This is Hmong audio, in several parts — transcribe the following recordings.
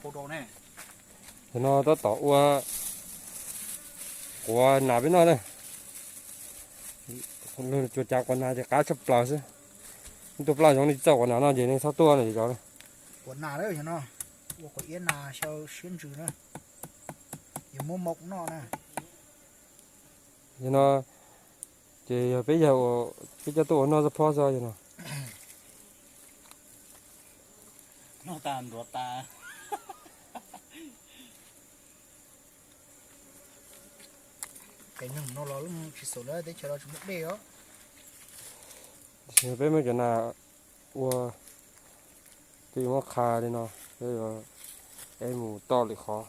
Pau rau ne. Tam no tab tom ua quav nas peb noj na. Luag tsuas cas quav nas ces qab tshaj plaws xwb. Tuaj plaj zoov li txawj quav nas no ces nej txhob tuaj no ces zov. Quav nas lawm no, ua quav iab nas xyaw siab ntsws na. Yog muab mov noj na. Yog no ces yog peb yawg, peb coj tuaj ua noj txoj phob xwb yog no. Noj tas ntuav tas. Peb neeg no los tsis xaus lawm, teb chaws los tsis muaj dej os. Peb muab cov nas ua, peb yuav muab qha li no, peb yuav, peb mus toj lwm qhov.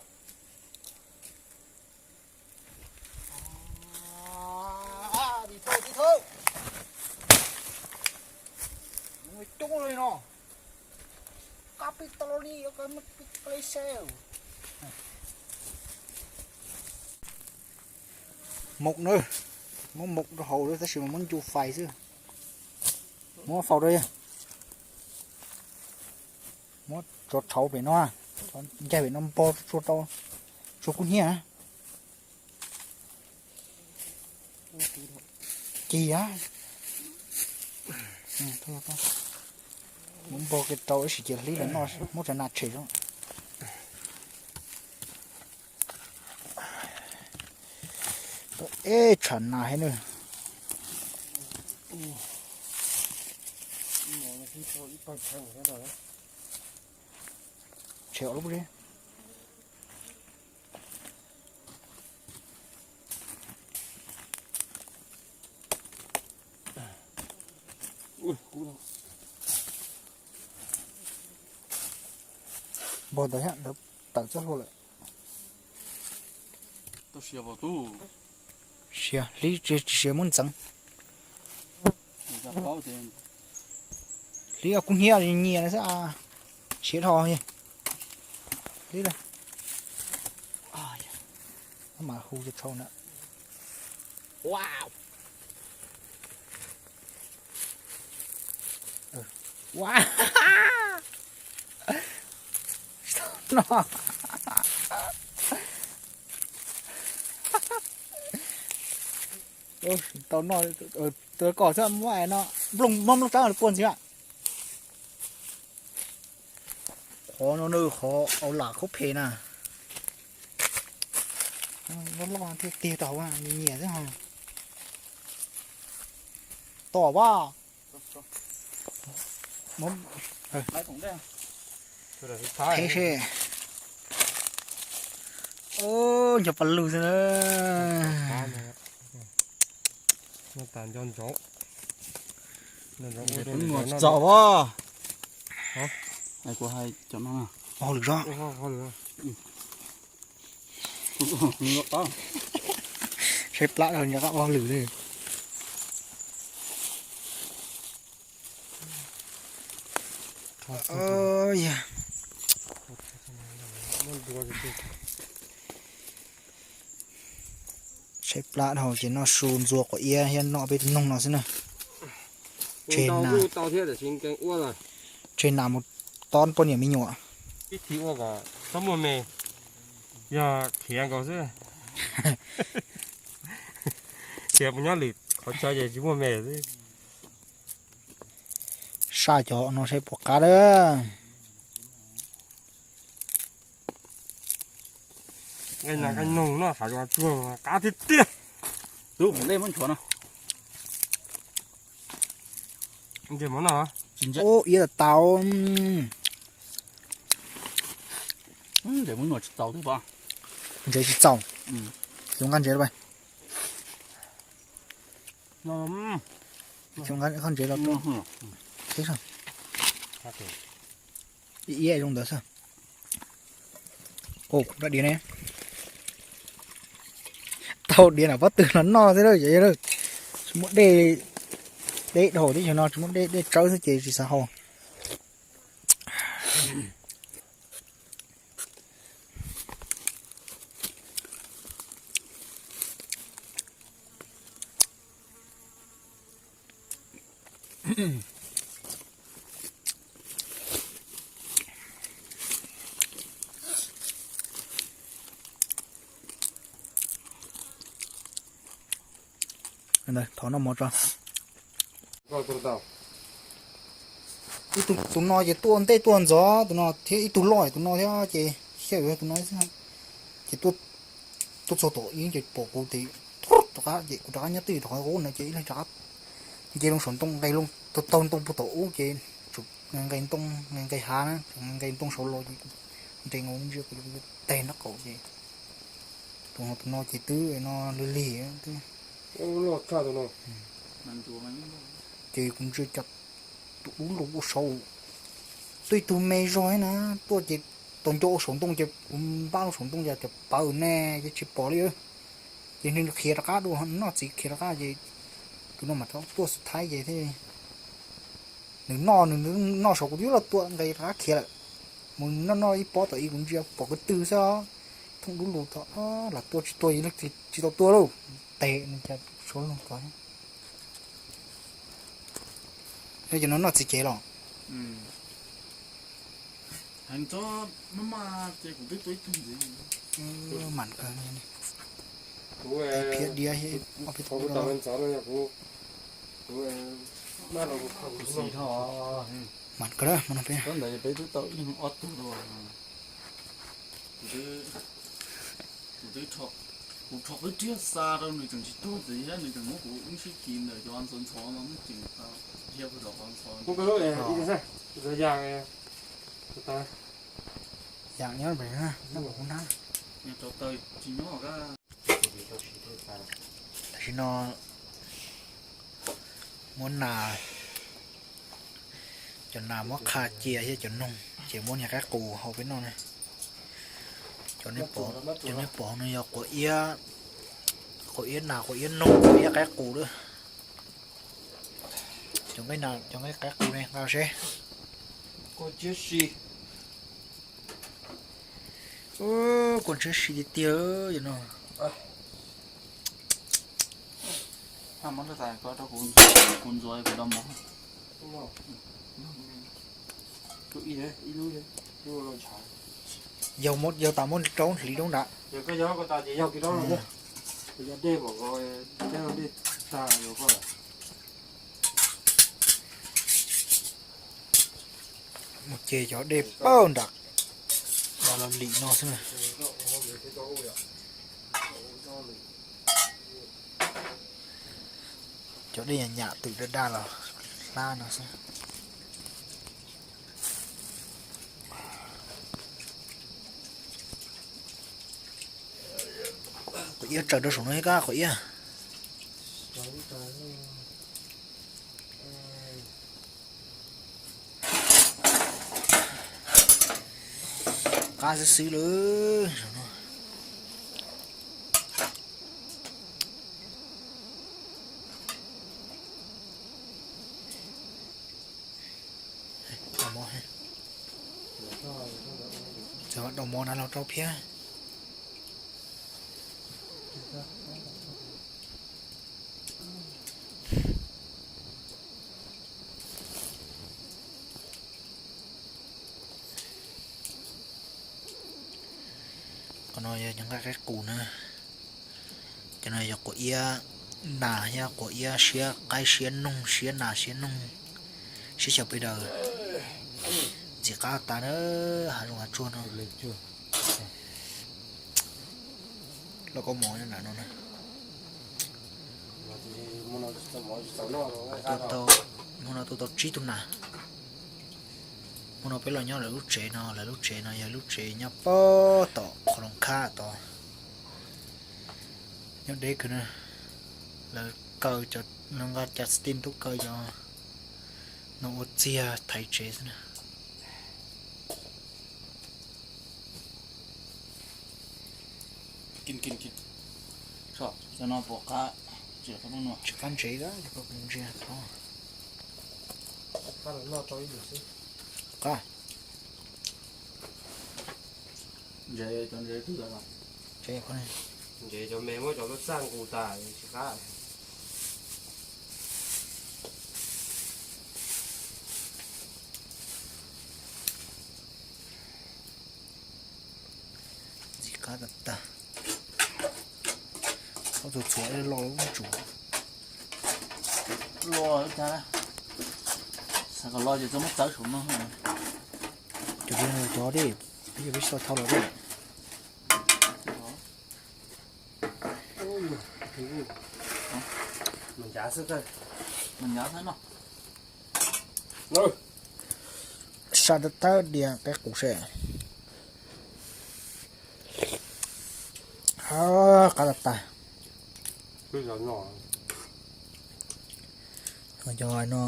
Coob li no, kab peb tau li, peb tau li se. Mov na, muab mov rau hauv tab sis mas muab ncu fais xwb. Muab faus rau, muab tso tshauv pem no, ncaig pem no npog tsuag rau, tsuag kub hnyiab. Cig a, muab npog kiag rau ib sim cia hlib los noj, muab cov nas tshem zoo. Eb, tsham nas heev na. Tshem lub. Npog ntawd thiab, ntawd tawm txoj hlua lawm. Sia, hlib tsis sia muab ntxeev. Hlib kub hnyiab nyias na xwb, siav dhau. Hlib, mam hu cov tshau na. No, tau noj, tus kom xwb muab no, nplooj, muab nplooj tsawb puag ntxiv. Qhov no nws qhov au lam khaub phem na. Loj loj thiaj tiag tau hauv, nyias xwb ho. Tom vaj. Peb se. Nco pas lug xwb na. Nco ntsoov. Txaus as. Kuv hais cov no. Ua hauj lwm zog. Saib plab dhau nco qab ua hauj lwm li. Saib plab dhau ces noj su ntxuag quav iab thiab noj peb tug noog no xwb na. Tseg nas, tseg nas mus tob poj niam me nyuam. Ib txhij ua kom txhob muaj me, yog khiav nkaus xwb. Khiav mus nyob lwm qhov chaw ces tsis muaj me xwb. Saj cov no saib puas qab lawm. Nqaij nas nqaij noog no hav zoov tsuag qab tiag tiag. Tub, muab nchuav no. Ntses mov no. Ub, iab tas tau. Ntses mov no tsis txaus thiab pom. Ntses tsis txaus. Xyov nqa ntses los. Xyov nqa qhov ntses los rau. Iab zoo ntawd xwb. Ua diav ne. Tau diav nram pob tw los noj xwb lawm. Tsis muaj dej, deb dhau teb chaws no tsis muaj dej, dej tsawb xwb ces tsis xav haus. Thov noj mov tso. Ib tug, tus no ces tuaj ntej tuaj ntxov tus no thiab, ib tug loj tus no thiab ces xyaw tus no xwb. Ces tuaj txog tom ib ces pom kuv ces rov qab, ces kuv rov qab nyob twj ywm rau qhov qub no ces ib leeg rov qab nce loo saum ntoo, nqes loo taug ntoo puag tom ub ces tsum nqes ntoo, nqes hav na, nqes ntoo saud los ces nres nkaus ntsia kuv teg nraub qaum ces tus no, tus no ces twb no lig lig twb. Ces kuv ntsia cas tus dub lug ua saud, tuaj ib tug me zog na, tuaj ces tau nco ua saum ntoo ces kuv npaj loo saum ntoo ces cov pawv ne ces tsis pom li. Ces nws khiav rov qab dua, noj txiv khiav rov qab ces tus no mam rov tuaj xub thaib ces thiaj nws noj, nws noj saud kuv twb los tua nqes rov qab khiav lawm. Mus noj noj ib pob tom ib kuv ntsia pom ko tw xwb, thooj dub lug tod los tua tsis tuag, tsis tau tua lauj. Tes nws cas suav lug tod. Cov no noj txiv cev los. Mam kawg, phiab diab ob peb tug. Mam kawg, peb twb tau ib ob tug. Kuv rho qwb riag xa rau nws tseem tsis tuag ntxiv thiab nws tseem muab kuv ib sib kis ntawm cov ntxhov ntxhov no muab ceem dhia puag tom qhov ntxhov. Yaam nyob pem na, nyob pem kuv hnab. Tam sim no muab nas, cov nas muab qha cia thiab cov noog ces muab niag qaib qus hau peb noj na. Cov nej pom no yog quav iab, quav iab nas, quav iab noog, quav iab qaib qus lawm. Cov nqaij nas, cov nqaij qaib qus ne nqa seb. Kua ntshiab si tiag tiag no. Yog tas muab rau hliv rau nrad. Mus ces cov dej pab nram los lim no xwb na. Cov dej nyam nyam twm daj daj los hlab no xwb. Quav iab tsaws rau saum no thiab kab quav iab. Qab xwb xwb lawm. Txawm dau mov na los rau phiab. Qhov no yog cov nqaij qaib qus na. Cov no yog quav iab nas thiab quav iab siab qaib siab noog siab nas siab noog siab xyaw peb daws. Ntxim qab tas na, hav zoov hav tsuag no. Lauj kaub mov nyob nram no na. Hmo no tua tau tsib tug nas. Hmo no peb los nyob lawv lub tsev no, lawv lub tsev no yog lub tsev nyob puag tom qhov rooj khab tod. Nyob deb kawg na. Lawv kaw, lawv nqa cov xib tij tuaj kaw cov no ua txiag thaiv tsev xwb na. Tsis qab ntsev, ntsia qab. Ntsev cov me muab cov lub txaj nqus tas tsis qab. Ntxim qab tag tag. Ob tug txhuam los lub tsum. Los cas, xav kom los ces txhob muab txawb saum no. Cov li no cov dej, peb xav thau los dej. Sab tawb tawb dias qeb qus seb. Qab tas tas. Yog no.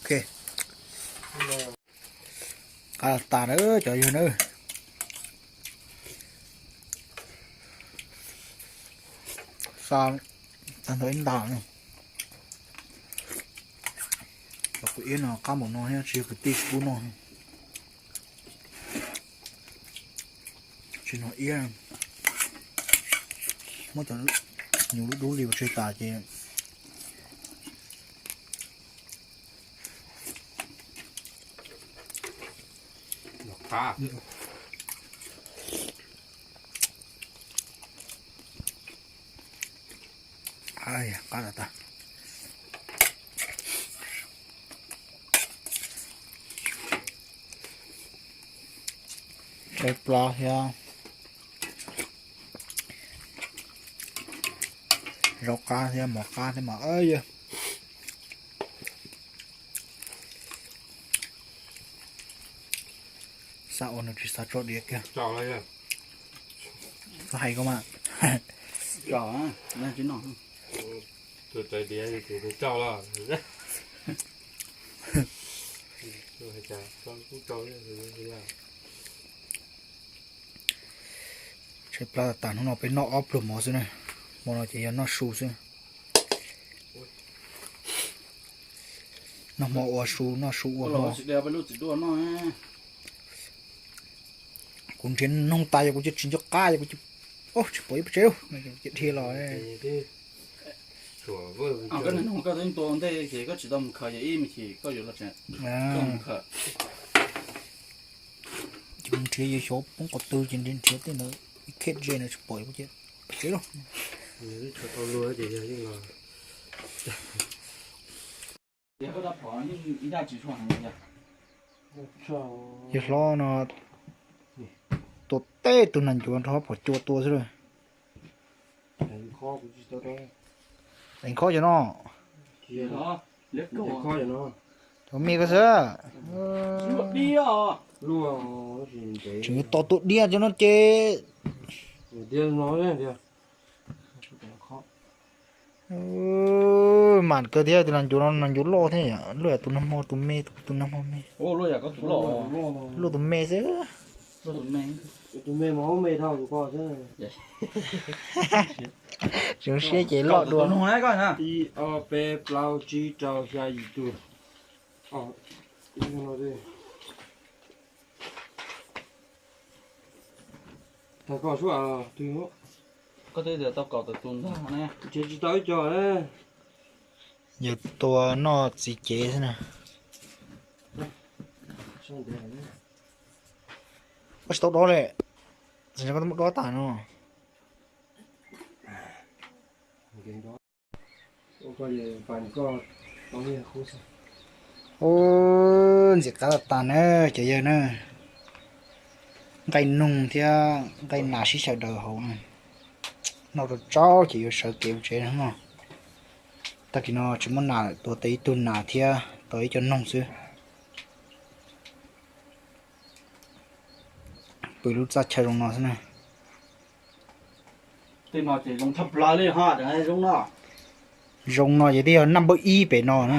Ok. Qab tas na cov yawg na. Xa tag nrho ib nta. Cov kwv iab no qab npaum no thiab tsis yog kwv tij tsis pub noj. Tsis hnov iab, muab cov nyuj lub dub li ua tseg tas ces qab tas tas. Tshaib plab thiab, zaub qab thiab mov qab thiab mas yog xav ua nws tsis xav tso diav kiag. Koj hais koj mas. Tshaib plab tas, hnub no peb noj ob pluag mov xwb na. Hmo no ces yog noj su xwb. Noj hmo ua su, noj su ua hmo. Kuv nrhiav noog tas yog kuv cia tsis nco qab yog kuv cia, tsis pom ib pab tsev lawm, cia dhia los. Koj twb tua ntej ces koj tsis tau mus khaws, ib me chim koj yuav los tseem khaws. Ces nrhiav yus xyov poob qhov twg ces nrhiav tej ntawd ib kheb ze na tsis pom ib pab tsev lawm. Yawg hlob no tua teb tug nas ncuav nrog pom cua tua xwb lawm. Eev khob cov no. Cov me ko xwb. Tseem yuav tos tua diab cov no ces. Mam kawg thiab, tus nas ncuav no nas ncuav loj thiab, luaj tus nag hmo tus me, tus nag hmo me. Luaj tus me xwb. Tseem siab ces loj dua. Ib ob peb plaub tsib rau xya yim tus. Tag koj sub, tsis tau ib co. Yawg tua noj txiv cev xwb na. Ua tsis tau dob li, tsis tau dob tas no. Ub, ntxim qab tas na cov yawg na. Nqaij noog thiab nqaij nas sib xyaw daws hauv na. Noj rau tsau ces yuav sawv kev mus tsev no. Tag kis no tsis muaj nas lawm, tua tau ib tug nas thiab tau ib co noog xwb. Pw lub txaj chaw zoo no xwb na. Zoo no ces twb yog naj npawb ib pem no na.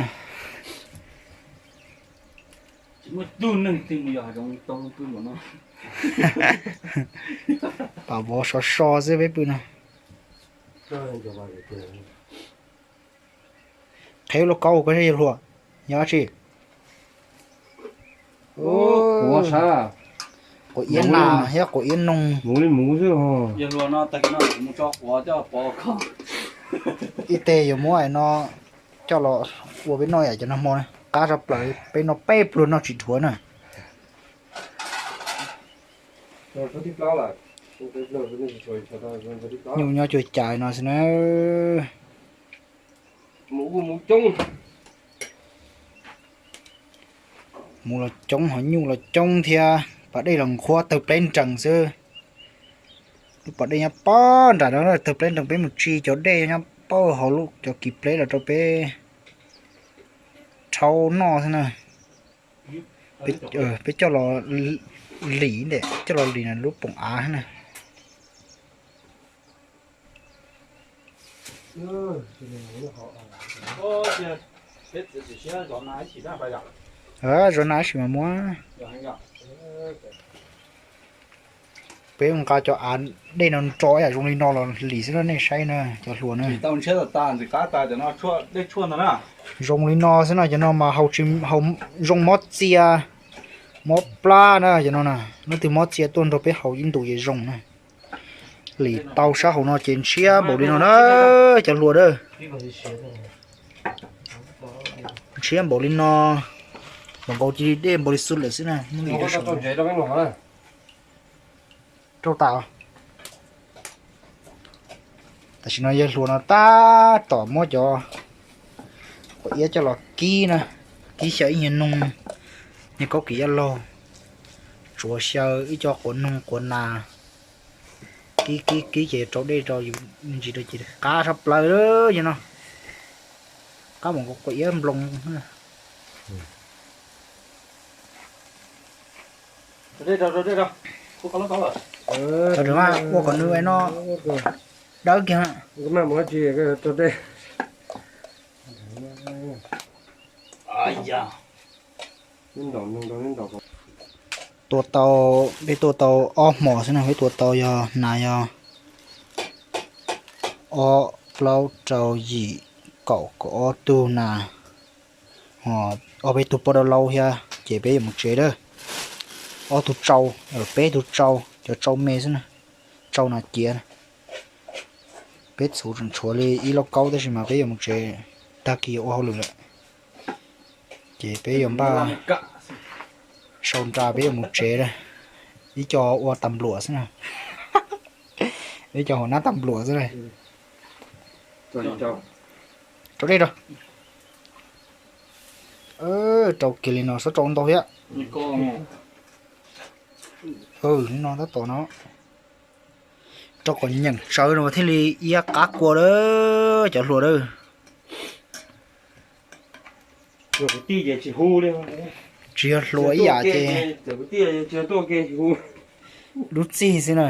Pam vov sov so xwb peb pw no. Qheb lub kaub koj saib yawg hluas, yog dab tsi? Quav iab nas thiab quav iab noog. Ib teg yuav muab no coj los ua peb noj yam cov nag hmo na, qab tshaj plaws, peb noj peb pluag noj tsis dhuav na. Nyuj nyob cuag cais no xwb na. Mus los coob, hos nyuj los coob thiab, pas dej los nqhuab tawg pleb nrees xwb. Lub pas dej nyob pob nram no tawg pleb nrees, peb mus tsis cov dej nyob pob hauv lub cov kis pleb los rau peb rhaub noj xwb na. Peb coj los lim ntawm, coj los lim lub poom av na. Zov na ib sim mas muab. Peb nqa cov av dej no nro yam zoo li no los lim xwb na nej saib na cov hluas na. Zoo li no xwb no, cov no mas haus zoo mob txia, mob plab na cov no na. Hnub twg mob txia tuaj nrog peb haus ib ntus ces zoo na. Lim tau sab hauv no ces ntshiab npaum li no na cov hluas na. Ntshiab npaum li no, npaum nkaus cia li dej npaum li xwb lawm xwb na. Rau tas. Tam sim no yawg hluas no tab tom muab cov quav iab coj los kib na, kib xyaw ib nyuag noog, nyuag kaub kis yaj laug, tsuav xyaw ib co quav noog quav nas, kib kib kib ces rau dej rau me ntsis rau ces qab sab plaws li no. Qab mus nkaus quav iab nploos. Ua kom nws no dawb kiag. Tua tau, peb tua tau ob hmos xwb na, peb tua tau yog nas yog ob plaub rau yim kaum kaum ob tug nas, ob peb tug poj dab laub thiab ces peb yuav mus tsev lawm. Ob tug tsau, peb tug tsau, cov tsau me xwb na, tsau nas ciav. Peb txhuv tseem tshuav li ib lauj kaub tab sis mas peb yuav mus tsev, tag kis yuav ua hauj lwm lawm. Ces peb yuav npaj sau nra peb yuav mus tsev lawm. Ib co ua tas npluam xwb na, ib co hauv nab tas npluam xwb na. Rau dej rau. Rau kiag li no xob rau ntau thiab. No tab tom no rau kom nyeem tsawv no thiaj li iab qab kua lawm cov hluas lawm. Tsis yog hluas ib yam ces dub txig xwb na.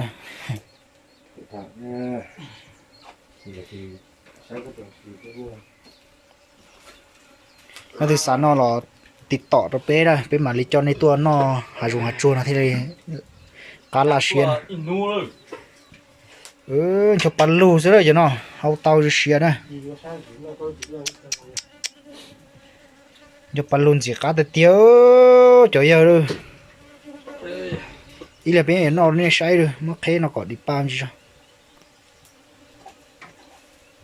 Leej twg xav noj los tiv tom rau peb na, peb mam li coj nej tuaj noj hav zoov hav tsuag no thiaj li qab laj siab. Ncho pa lug xwb lawm cov no, hau tau siav na. Ncho pa lug ntxim qab tiag tiag cov yawg lawm. Ib leeg peb yuav noj nej saib lawm, muab qheb no kom dim pa ntsis zog.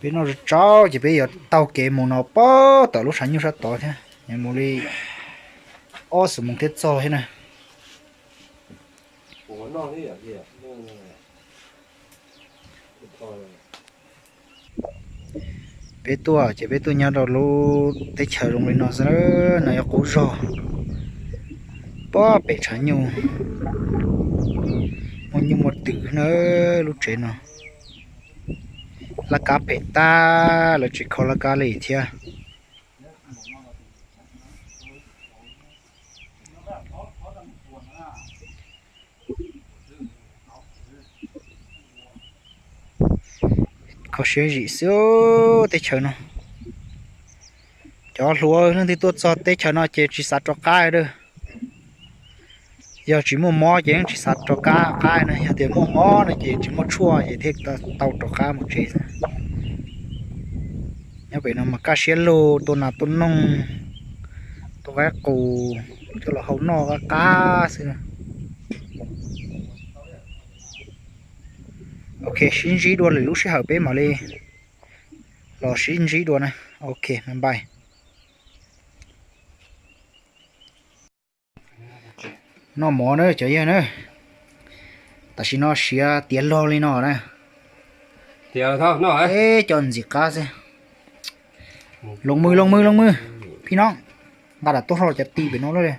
Peb noj tsau ces peb yuav taug kev mus no pob tom lub tshav nyuj sab tod thiab, mus li ob xuab moos thiaj txog thiab na. Peb tuaj ces peb tuaj nyob rau lub teb chaws zoo li no xwb na, no yog qub zog pob pem tshav nyuj, muaj nyuj muaj twm na. Lub tsev no laj kab phem tag, lawv tsis kho laj kab li thiab. Kho siab zim xwb teb chaws no. Cov hluas leej twg tuaj txog teb chaws no ces tsis xav rov qab lawm. Yog tsis muaj mob ces yeej tsis xav rov qab qab na, yog tias muaj mob no ces tsis muaj tshuaj ces thiaj tau rov qab mus tsev xwb. Nyob pem no mas kaj siab lug tua nas tua noog, tua qaib qus, coj los hau noj qab qab xwb. Ok, sib ntsib dua lwm lub sij hawm peb mam li los sib ntsib dua na. Ok, bye bye. Noj mov na cov yawg na. Tam sim no siav tiav log li no na. Peb cov ntxim qab xwb. Loos mws, loos mws, loos mws. Phij no, nqa dam tuaj hlo cov ti pem no lawm.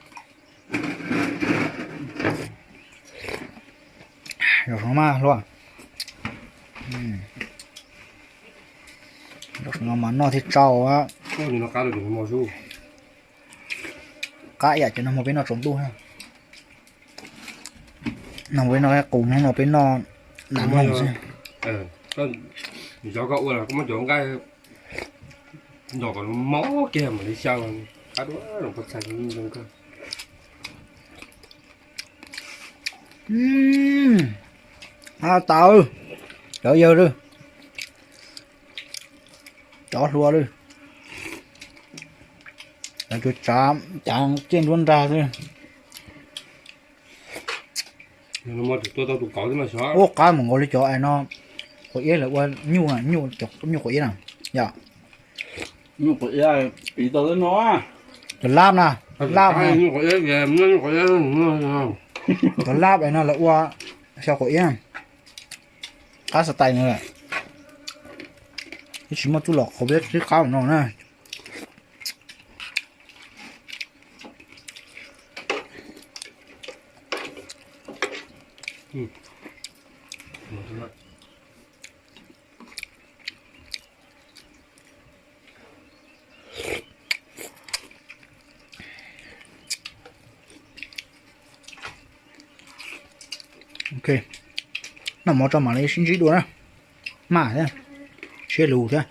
Zaum no mas hluas. Zaum no mas noj thiab tsau. Qab yam cov no mas peb noj tsaus ntuj. No peb noj qus, no peb noj nam noog xwb. Cov koj ua los koj muab cov nqaij nrog kom mob kiag mam li xyaw, qab dua los pov txhais zoo kawg. Tau, cov yawg lawm, cov hluas lawm, cov tsuas tsav cav ciaj nruab nrag xwb. Ua qab mus nkaus li cov no, quav iab lawv ua nyuj, nyuj quav iab na, yom. Nyuj quav iab, piv tau no, cov lab na, lab, cov lab no lawv ua xyaw quav iab, qab xav tais no lawm. Twb tsis muaj txuj lom qhauv peb sib qab no na. Ok, noj mov tso mam li sib ntsib dua na. Maj thiab, siab lug thiab.